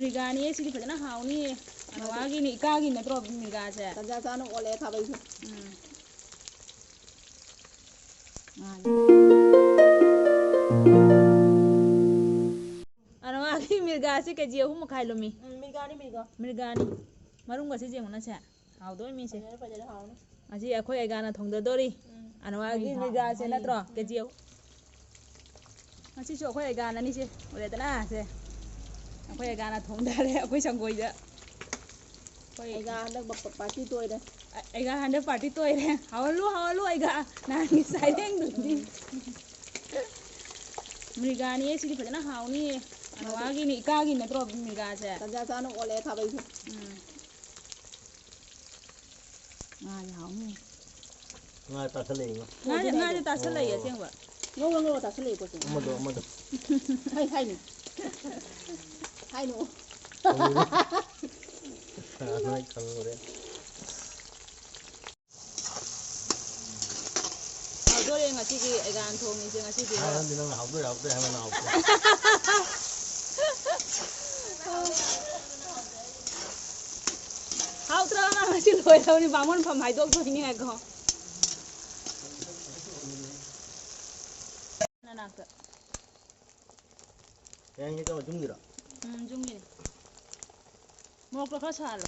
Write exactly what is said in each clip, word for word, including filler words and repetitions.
ꯃꯤꯔꯒꯥꯅꯤꯌꯦ, ꯁꯤꯗꯤ ꯐꯖꯅ ꯍꯥꯎꯅꯤꯌꯦ꯫ ꯑꯅꯋꯥꯒꯤꯅꯤ, ꯏꯀꯥꯒꯤ ꯅꯠꯇ꯭ꯔꯣ ꯃꯤꯔꯒꯥꯁꯦ? ꯇꯟꯖꯥ ꯆꯥꯅ ꯑꯣꯜꯂꯦ ꯊꯥꯕꯩꯁꯦ꯫ ꯎꯝ꯫ ꯉꯥꯁꯦ꯫ ꯑꯅꯋꯥꯒꯤ ꯃꯤꯔꯒꯥꯁꯦ ꯀꯦ ꯖꯤ ꯑꯍꯨꯝ ꯃꯈꯥꯏ ꯂꯨꯝꯃꯤ꯫ ꯎꯝ, ꯃꯤꯔꯒꯥꯅꯤ, ꯃꯤꯔꯒꯥ꯫ ꯃꯤꯔꯒꯥꯅꯤ꯫ ꯃꯔꯨꯝꯒꯁꯦ ꯌꯦꯡꯉꯨꯅꯁꯦ꯫ ꯍꯥꯎꯗꯣꯏ ꯃꯤꯁꯦ꯫ ꯐꯖꯔꯦ, ꯐꯖꯔꯦ, ꯍꯥꯎꯅꯤ꯫ ꯉꯁꯤ ꯑꯩꯈꯣꯏ ꯑꯩꯒꯥꯅ ꯊꯣꯡꯗꯗꯣꯔꯤ꯫ ꯎꯝ꯫ ꯑꯅꯋꯥꯒꯤ ꯃꯤꯔꯒꯥꯁꯦ ꯅꯠꯇ꯭ꯔꯣ? ꯀꯦ ꯖꯤ ꯑꯍꯨꯝ꯫ ꯉꯁꯤꯁꯨ ꯑꯩꯈꯣꯏ ꯑꯩꯒꯥꯅꯅꯤꯁꯦ꯫ ꯎꯔꯦꯗꯅ ꯁꯦ꯫ ꯑꯩꯈꯣꯏ ꯑꯩꯒꯥꯅ ꯊꯣꯡꯗꯔꯦ ꯑꯩꯈꯣꯏ ꯁꯪꯒꯣꯏꯗ꯫ ꯑꯩꯈꯣꯏ ꯑꯩꯒꯥ ꯍꯟꯗꯛ ꯕ-, ꯕ-, ꯄꯥꯔꯇꯤ ꯇꯣꯏꯔꯦ꯫ ꯑ-, ꯑꯩꯒꯥ ꯍꯟꯗꯛ ꯄꯥꯔꯇꯤ ꯇꯣꯏꯔꯦ꯫ ꯍꯥꯎꯍꯜꯂꯨ, ꯍꯥꯎꯍꯜꯂꯨ ꯑꯩꯒꯥ꯫ ꯅꯍꯥꯟꯒꯤ ꯁꯥꯏꯔꯦꯡꯗꯨꯗꯤ꯫ ꯃꯤꯔꯒꯥꯅꯤꯌꯦ, ꯁꯤꯗꯤ ꯐꯖꯅ ꯍꯥꯎꯅꯤꯌꯦ꯫ ꯑꯅꯋꯥꯒꯤꯅꯤ, ꯏꯀꯥꯒꯤ ꯅꯠꯇ꯭ꯔꯣ ꯃꯤꯔꯒꯥꯁꯦ? ꯇꯟꯖꯥ ꯆꯥꯅ ꯑꯣꯜꯂꯦ ꯊꯥꯕꯩꯁꯦ꯫ ꯎꯝ꯫ ꯉꯥꯁꯦ ꯍꯥꯎꯅꯤ꯫ ꯉꯥ ꯇꯥꯁꯜꯂꯛꯏꯉꯣ꯫ ꯉꯥꯁꯦ, ꯉꯥꯁꯦ ꯇꯥꯁꯜꯂꯛꯏ ꯑꯣ꯫ ꯑꯁꯦꯡꯕ꯫ ꯉꯧꯔ ꯉꯧꯔ ꯇꯥꯁꯜꯂꯛꯏ ꯄꯣꯠꯁꯦ꯫ ꯑꯃꯗꯣ, ꯑꯃꯗꯣ꯫ ꯍꯥꯏ, ꯍꯥꯏꯅꯨ꯫ ꯍꯥꯏꯅꯨ꯫ ꯈꯪꯉꯨꯔꯦ꯫ ꯈꯪꯉꯨꯔꯦ꯫ ꯍꯥꯎꯗꯣꯔꯦ ꯉꯁꯤꯒꯤ ꯑꯩꯒꯥꯟ ꯊꯣꯡꯉꯤꯁꯦ ꯉꯁꯤꯗꯤ꯫ ꯍꯥꯏꯔꯝꯗꯤ ꯅꯪꯅ ꯍꯥꯎꯗꯣꯏ ꯍꯥꯎꯗꯣꯏ ꯍꯥꯏꯕ ꯅꯪ ꯍꯥꯎꯗꯣꯏ꯫ ꯍꯥꯎꯇ꯭ꯔꯕ ꯃꯥ ꯉꯁꯤ ꯂꯣꯏꯔꯕꯅꯤ ꯕꯥꯃꯣꯟ ꯐꯝ ꯍꯥꯏꯗꯣꯛꯇꯣꯏꯅꯤ ꯉꯥꯏꯈꯣ꯫ ꯅꯅꯥꯛꯇ꯫ ꯀꯩ ꯍꯥꯏꯅꯤ ꯇꯧꯔ ꯌꯨꯝꯒꯤꯔꯣ? ꯎꯝ, ꯌꯨꯝꯒꯤꯅꯤ꯫ ꯃꯣꯔꯣꯛꯇꯣ ꯈꯔ ꯁꯥꯍꯜꯂꯣ꯫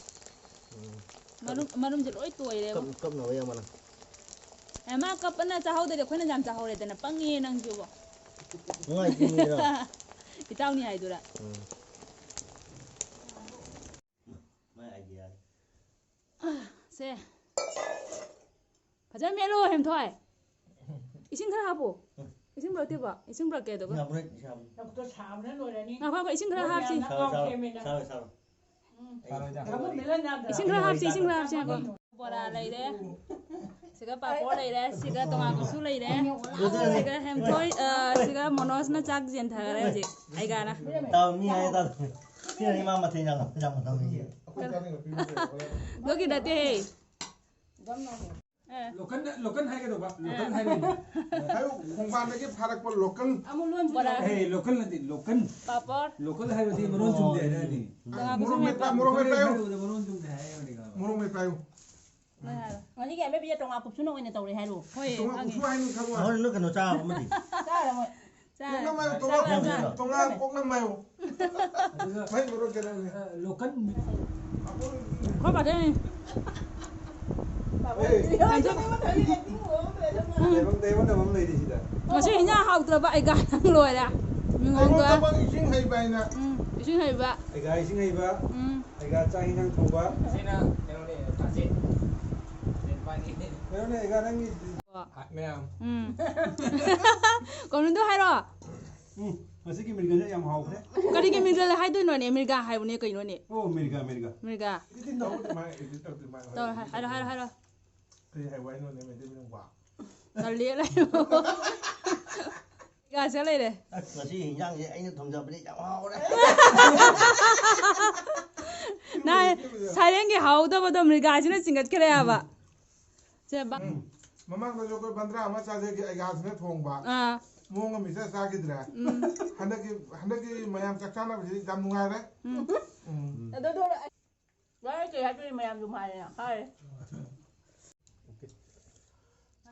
ꯎꯝ꯫ ꯃꯔꯨꯝ, ꯃꯔꯨꯝꯁꯦ ꯂꯣꯏ ꯇꯣꯏꯔꯦꯕ꯫ ꯀꯞ-, ꯀꯞꯅꯕ ꯌꯥꯝ ꯃꯥꯟꯅ꯫ ꯑꯦ, ꯃꯥ ꯀꯞꯄꯅ ꯆꯥꯍꯧꯗ꯭ꯔꯗꯤ ꯑꯩꯈꯣꯏꯅ ꯌꯥꯝ ꯆꯥꯍꯧꯔꯦꯗꯅ꯫ ꯄꯪꯉꯦ ꯅꯪꯁꯤꯕꯣ꯫ ꯅꯨꯡꯉꯥꯏꯇꯦ ꯃꯤꯔꯣ? ꯏꯇꯥꯎꯅꯤ ꯍꯥꯏꯗꯨꯔꯥ? ꯎꯝ꯫ ꯃꯥꯏ ꯑꯥꯏꯗꯤꯌꯥ꯫ ꯁꯦ꯫ ꯐꯖꯅ ꯃꯦꯠꯂꯣ, ꯍꯦꯝꯊꯣꯏ꯫ ꯏꯁꯤꯡ ꯈꯔ ꯍꯥꯞꯄꯨ꯫ ꯏꯁꯤꯡ ꯄꯨꯔꯛꯇꯦꯕꯣ? ꯏꯁꯤꯡ ꯄꯨꯔꯛꯀꯦ ꯑꯗꯨꯒ꯫ ꯏꯁꯤꯡ ꯍꯥꯞꯄꯨꯔꯦ, ꯏꯁꯤꯡ ꯍꯥꯞꯄꯨꯔꯦ꯫ ꯉꯥꯏꯈꯣ, ꯉꯥꯏꯈꯣ, ꯏꯁꯤꯡ ꯈꯔ ꯍꯥꯞꯁꯤ꯫ ꯁꯥꯔꯣ, ꯁꯥꯔꯣ, ꯁꯥꯔꯣ, ꯁꯥꯔꯣ꯫ ꯏꯁꯤꯡ ꯈꯔ ꯍꯥꯞꯁꯤ, ꯏꯁꯤꯡ ꯈꯔ ꯍꯥꯞꯁꯤ, ꯉꯥꯏꯈꯣ꯫ ꯕꯣꯔꯥ ꯂꯩꯔꯦ꯫ ꯁꯤꯒ ꯄꯥꯄꯣꯔ ꯂꯩꯔꯦ꯫ ꯁꯤꯒ ꯇꯣꯃꯥ ꯀꯨꯁꯨ ꯂꯩꯔꯦ꯫ ꯁꯤꯒ ꯍꯦꯝꯊꯣꯏ, ꯑ, ꯁꯤꯒ ꯃꯣꯅꯣꯖꯅ ꯆꯥꯛ ꯌꯦꯟꯊꯈꯔꯦ ꯍꯧꯖꯤꯛ꯫ ꯑꯩꯒꯥꯅ꯫ ꯇꯥꯎ, ꯃꯤ ꯍꯥꯏ ꯇꯥꯎ꯫ ꯁꯤꯅ ꯏꯃꯥ ꯃꯊꯦꯜ ꯌꯥꯝ, ꯌꯥꯝ ꯇꯧꯅꯤꯡꯉꯤ꯫ ꯑꯗꯨꯒꯤ ꯅꯠꯇꯦꯍꯦ꯫ ꯂꯣꯀꯜ, ꯂꯣꯀꯜ ꯍꯥꯏꯒꯗꯧꯕ, ꯂꯣꯀꯜ ꯍꯥꯏꯔꯣꯏꯅꯦ꯫ ꯍꯥꯏꯌꯨ, ꯈꯣꯡꯕꯥꯟꯗꯒꯤ ꯐꯥꯔꯛꯄ ꯂꯣꯀꯜ꯫ ꯑꯃꯨꯛ ꯂꯣꯟꯁꯨ ꯕꯣꯔꯥ꯫ ꯑꯦ, ꯂꯣꯀꯜ ꯅꯠꯇꯦ, ꯂꯣꯀꯜ꯫ ꯄꯥꯄꯣꯔ꯫ ꯂꯣꯀꯜ ꯍꯥꯏꯕꯗꯤ ꯃꯔꯣꯟ ꯆꯨꯝꯗꯦ ꯍꯥꯏꯔꯛꯑꯅꯤ꯫ ꯕꯣꯔꯥ ꯃꯣꯔꯣꯛ ꯃꯦꯠꯄ, ꯃꯣꯔꯣꯛ ꯃꯦꯠꯄ ꯍꯥꯏꯌꯨ꯫ ꯍꯥꯏꯕꯗ ꯃꯔꯣꯟ ꯆꯨꯝꯗꯦ ꯍꯥꯏꯔꯛꯑꯅꯤ꯫ ꯃꯣꯔꯣꯛ ꯃꯦꯠꯄ ꯍꯥꯏꯌꯨ꯫ ꯅꯪ ꯍꯥꯏꯔꯣ꯫ ꯉꯁꯤꯒꯤ ꯑꯦꯝ ꯑꯦꯐ ꯕꯤ ꯑꯦ ꯇꯣꯉꯥꯟ ꯀꯨꯞꯁꯨꯅ ꯑꯣꯏꯅ ꯇꯧꯔꯦ ꯍꯥꯏꯔꯣ꯫ ꯍꯣꯏ, ꯇꯣꯉꯥꯟ ꯈꯪꯉꯦ꯫ ꯀꯨꯞꯁꯨ ꯍꯥꯏꯅꯤ ꯈꯪꯕ꯭ꯔꯥ? ꯍꯣꯔꯦꯟ ꯅꯣꯏ ꯀꯩꯅꯣ ꯆꯥꯕ ꯑꯃꯗꯤ ꯆꯥꯔꯃꯣꯏ꯫ ꯆꯥꯔꯦ꯫ ꯄꯣꯛꯅꯝ ꯍꯥꯏꯌꯨ, ꯆꯥꯔꯦ, ꯇꯣꯉꯥꯟ, ꯆꯥꯔꯦ꯫ ꯇꯣꯉꯥꯟ ꯄꯣꯛꯅꯝ ꯍꯥꯏꯌꯨ꯫ ꯃꯥꯏ ꯃꯔꯣꯟ ꯀꯩꯅꯣꯅꯦ꯫ ꯑ, ꯂꯣꯀꯜ꯫ ꯈꯣꯏ ꯕꯥꯗꯩꯅꯦ꯫ ꯑꯦ, ꯀꯩꯁꯨ ꯇꯥꯏꯕꯪ, ꯇꯥꯏꯕꯪ ꯑꯃ ꯂꯩꯔꯤ ꯁꯤꯗ꯫ ꯉꯁꯤ ꯏꯟꯖꯥꯡ ꯍꯥꯎꯇ꯭ꯔꯕ ꯑꯩꯒ ꯅꯪ ꯂꯣꯏꯔꯦ꯫ ꯃꯤꯉꯣꯟꯗ꯫ ꯑꯩꯉꯣꯟꯗꯃꯛ ꯏꯁꯤꯡ ꯍꯩꯕ ꯍꯥꯏꯅ꯫ ꯎꯝ, ꯏꯁꯤꯡ ꯍꯩꯕ꯫ ꯑꯩꯒ ꯏꯁꯤꯡ ꯍꯩꯕ꯫ ꯎꯝ꯫ ꯑꯩꯒ ꯆꯥꯛ ꯏꯟꯖꯥꯡ ꯊꯣꯡꯕ꯫ ꯁꯤꯅ ꯀꯩꯅꯣꯅꯦ, ꯐꯥꯁꯦ꯫ ꯐꯥꯁꯦ ꯄꯥꯏꯒꯦ꯫ ꯀꯩꯅꯣꯅꯦ, ꯑꯩꯒ ꯅꯪꯒꯤ꯫ ꯍꯥꯏ, ꯃꯌꯥꯝ꯫ ꯎꯝ꯫ ꯀꯩꯅꯣꯗꯣ ꯍꯥꯏꯔꯣ꯫ ꯎꯝ, ꯉꯁꯤꯒꯤ ꯃꯤꯔꯒꯁꯦ ꯌꯥꯝ ꯍꯥꯎꯈ꯭ꯔꯦ꯫ ꯀꯔꯤꯒꯤ ꯃꯤꯔꯒ ꯍꯥꯏꯗꯣꯏꯅꯣꯅꯦ? ꯃꯤꯔꯒ ꯍꯥꯏꯕꯅꯦ ꯀꯩꯅꯣꯅꯦ? ꯑꯣ, ꯃꯤꯔꯒ, ꯃꯤꯔꯒ꯫ ꯃꯤꯔꯒ꯫ ꯏꯗꯤꯠ ꯇꯧꯗ꯭ꯔꯤ ꯃꯥ, ꯏꯗꯤꯠ ꯇꯧꯗ꯭ꯔꯤ ꯃꯥ꯫ ꯇꯧꯔꯣ, ꯍꯥꯏꯔꯣ, ꯍꯥꯏꯔꯣ, ꯍꯥꯏꯔꯣ꯫ ꯀꯔꯤ ꯍꯥꯏ ꯋꯥꯏꯅꯣꯅꯦ, ꯃꯩꯇꯩ ꯃꯌꯨꯝ ꯋꯥ? ꯇꯜꯂꯦ ꯂꯩ꯫ ꯃꯤꯔꯒꯁꯦ ꯂꯩꯔꯦ꯫ ꯑꯁ, ꯉꯁꯤ ꯍꯤꯟꯖꯥꯡꯁꯦ ꯑꯩꯅ ꯊꯣꯡꯖꯕꯅꯤ, ꯌꯥꯝ ꯍꯥꯎꯔꯦ꯫ ꯅꯥꯏ, ꯁꯥꯏꯔꯦꯡꯒꯤ ꯍꯥꯎꯗꯕꯗꯣ ꯃꯤꯔꯒꯁꯤꯅ ꯆꯤꯡꯈꯠꯈ꯭ꯔꯦ ꯍꯥꯏꯕ꯫ ꯁꯦ, ꯕ-, ꯎꯝ꯫ ꯃꯃꯥꯡꯗꯁꯨ ꯑꯩꯈꯣꯏ ꯕꯟꯗ꯭ꯔꯥ ꯑꯃ ꯆꯥꯖꯈꯤ, ꯑꯩꯒꯥꯁꯤꯅ ꯊꯣꯡꯕ꯫ ꯑꯥ, ꯃꯑꯣꯡ ꯑꯃ ꯏꯆꯥ ꯆꯥꯈꯤꯗ꯭ꯔꯦ꯫ ꯎꯝ, ꯍꯟꯗꯛꯀꯤ, ꯍꯟꯗꯛꯀꯤ ꯃꯌꯥꯝ ꯆꯥꯛ ꯆꯥꯅꯕꯁꯤꯗꯤ ꯌꯥꯝ ꯅꯨꯡꯉꯥꯏꯔꯦ꯫ ꯎꯝ꯫ ꯎꯝ꯫ ꯑꯗꯨꯗꯣ ꯚꯥꯏ ꯀꯩ ꯍꯥꯏꯗꯣꯏꯅꯣ ꯃꯌꯥꯝꯗꯨ ꯃꯥꯏꯅ ꯍꯥꯏ꯫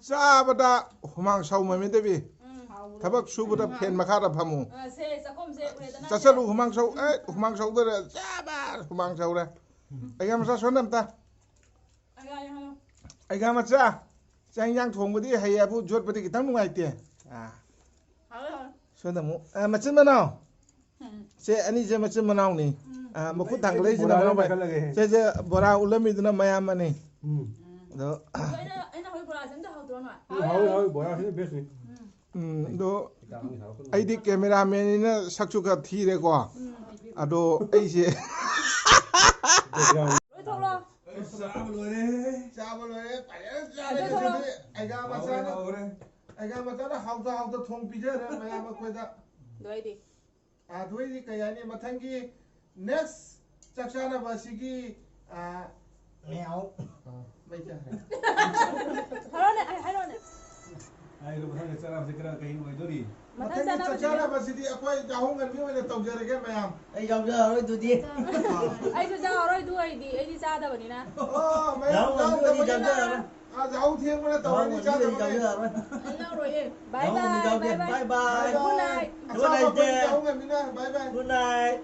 ꯆꯥꯕꯗ ꯍꯨꯃꯥꯡ ꯁꯧ ꯃꯃꯤꯗꯕꯤ꯫ ꯎꯝ꯫ ꯊꯕꯛ ꯁꯨꯕꯗ ꯐꯦꯟ ꯃꯈꯥꯗ ꯐꯝꯃꯨ꯫ ꯑ, ꯁꯦ, ꯆꯥꯛꯈꯨꯝꯁꯦ ꯎꯔꯦꯗꯅ? ꯆꯠꯆꯠꯂꯨ, ꯍꯨꯃꯥꯡ ꯁꯧ, ꯑꯦ, ꯍꯨꯃꯥꯡ ꯁꯧꯗꯣꯔꯦ, ꯆꯥꯕ ꯍꯨꯃꯥꯡ ꯁꯧꯔꯦ꯫ ꯑꯩꯒ ꯃꯆꯥ ꯁꯣꯟꯗ ꯑꯝꯇ꯫ ꯑ, ꯌꯥꯔꯦ, ꯍꯥꯏꯔꯣ꯫ ꯑꯩꯒ ꯃꯆꯥ, ꯆꯥꯛ ꯏꯟꯖꯥꯡ ꯊꯣꯡꯕꯗꯤ ꯍꯩꯌꯦꯕꯨ, ꯌꯣꯠꯄꯗꯤ ꯈꯤꯇꯪ ꯅꯨꯡꯉꯥꯏꯇꯦ꯫ ꯑꯥ, ꯍꯥꯎꯋꯦ, ꯍꯥꯎꯋꯦ꯫ ꯁꯣꯝꯗ ꯑꯃꯨꯛ, ꯑ, ꯃꯆꯤꯟ ꯃꯅꯥꯎ꯫ ꯎꯝ꯫ ꯁꯦ ꯑꯅꯤꯁꯦ ꯃꯆꯤꯟ ꯃꯅꯥꯎꯅꯤ꯫ ꯎꯝ꯫ ꯑ, ꯃꯈꯨꯠ ꯊꯥꯡꯒꯠꯂꯛꯏꯁꯤꯅ ꯕꯣꯔꯥ ꯃꯅꯥꯎ ꯄꯥꯏꯈꯠꯂꯒꯦ꯫ ꯁꯦ, ꯁꯦ ꯕꯣꯔꯥ ꯎꯠꯂꯝꯃꯤꯗꯨꯅ ꯃꯌꯥꯝꯕꯅꯤ꯫ ꯎꯝ꯫ ꯑꯗꯣ ꯑꯗꯣ ꯑꯩꯅ, ꯑꯩꯅ ꯍꯧꯖꯤꯛ ꯕꯣꯔꯥꯁꯦ ꯑꯝꯇ ꯍꯧꯗ꯭ꯔꯣ ꯅꯣꯏ? ꯎꯝ, ꯍꯥꯎꯋꯤ, ꯍꯥꯎꯋꯤ, ꯕꯣꯔꯥꯁꯤꯅ ꯕꯦꯁꯅꯤ꯫ ꯎꯝ꯫ ꯎꯝ, ꯑꯗꯣ ꯑꯩꯗꯤ ꯀꯦꯃꯦꯔꯥꯃꯦꯟꯅꯤꯅ ꯁꯛꯁꯨ ꯈꯔ ꯊꯤꯔꯦꯀꯣ꯫ ꯎꯝ꯫ ꯑꯗꯣ ꯑꯩꯁꯦ ꯂꯣꯏ ꯊꯣꯛꯂꯣ꯫ ꯆꯥꯕ ꯂꯣꯏꯔꯦ꯫ ꯆꯥꯕ ꯂꯣꯏꯔꯦ꯫ ꯐꯖꯅ ꯆꯥꯔꯦ ꯑꯗꯨ ꯊꯣꯛꯂꯣ꯫ ꯉꯁꯤꯗꯤ꯫ ꯑꯩꯒꯥ ꯃꯆꯥꯅ, ꯑꯩꯒꯥ ꯃꯆꯥꯅ ꯍꯥꯎꯇ ꯍꯥꯎꯇ ꯊꯣꯡ ꯄꯤꯖꯔꯦ ꯃꯌꯥꯝ ꯑꯩꯈꯣꯏꯗ꯫ ꯂꯣꯏꯗꯤ꯫ ꯑꯗꯨ ꯑꯩꯗꯤ ꯀꯩ ꯍꯥꯏꯅꯤ, ꯃꯊꯪꯒꯤ next ꯆꯥꯛ ꯆꯥꯅꯕ ꯑꯁꯤꯒꯤ, ꯑ, ꯃꯌꯥꯝ꯫ ꯃꯩ ꯆꯥꯈ꯭ꯔꯦ꯫ ꯍꯥꯏꯔꯣꯅꯦ ꯑꯩ ꯍꯥꯏꯔꯣꯅꯦ꯫ ꯍꯥꯏꯔꯤꯕ ꯃꯊꯪꯒꯤ ꯆꯥꯅꯕꯁꯦ ꯀꯔ ꯀꯩꯅ ꯑꯣꯏꯗꯣꯔꯤ? ꯃꯊꯪ ꯃꯊꯪꯒꯤ ꯆꯥꯛ ꯆꯥꯅꯕꯁꯤꯗꯤ ꯆꯥꯅꯕꯁꯤꯗꯤ ꯑꯩꯈꯣꯏ ꯌꯥꯍꯧ ꯉꯟꯕꯤ ꯑꯣꯏꯅ ꯇꯧꯖꯔꯒꯦ ꯃꯌꯥꯝ꯫ ꯑꯩ ꯌꯥꯎꯖꯔꯔꯣꯏ ꯑꯗꯨꯗꯤ꯫ ꯑꯩꯁꯨ ꯆꯥꯔꯔꯣꯏ ꯑꯗꯨ ꯑꯣꯏꯗꯤ ꯑꯩꯗꯤ ꯆꯥꯗꯕꯅꯤꯅ꯫ ꯑꯣ ꯃꯌꯥꯝ ꯌꯥꯍꯧ ꯉꯟꯕꯤ ꯑꯣꯏꯗꯤ ꯌꯥꯎꯗꯕꯅꯤꯅ ꯌꯥꯎꯖꯔꯔꯣꯏ꯫ ꯑꯥ, ꯌꯥꯍꯧ ꯊꯦꯡꯕꯅ ꯇꯧꯔꯅꯤ ꯌꯥꯎꯖꯔꯔꯣꯏ꯫ ꯆꯥꯗꯕꯅꯦ꯫ ꯑꯩ ꯌꯥꯎꯔꯣꯏꯌꯦ꯫ ꯕꯥꯏ ꯌꯥꯍꯧ ꯉꯟꯕꯤ ꯕꯥꯏ ꯌꯥꯎꯗꯦ꯫ ꯕꯥꯏ ꯕꯥꯏ꯫ ꯕꯥꯏ ꯕꯥꯏ꯫ Good night꯫ ꯑꯆꯥꯄꯣꯠ Good night. ꯌꯥꯍꯧ ꯉꯟꯕꯤꯅ ꯕꯥꯏ ꯕꯥꯏ꯫ Good night.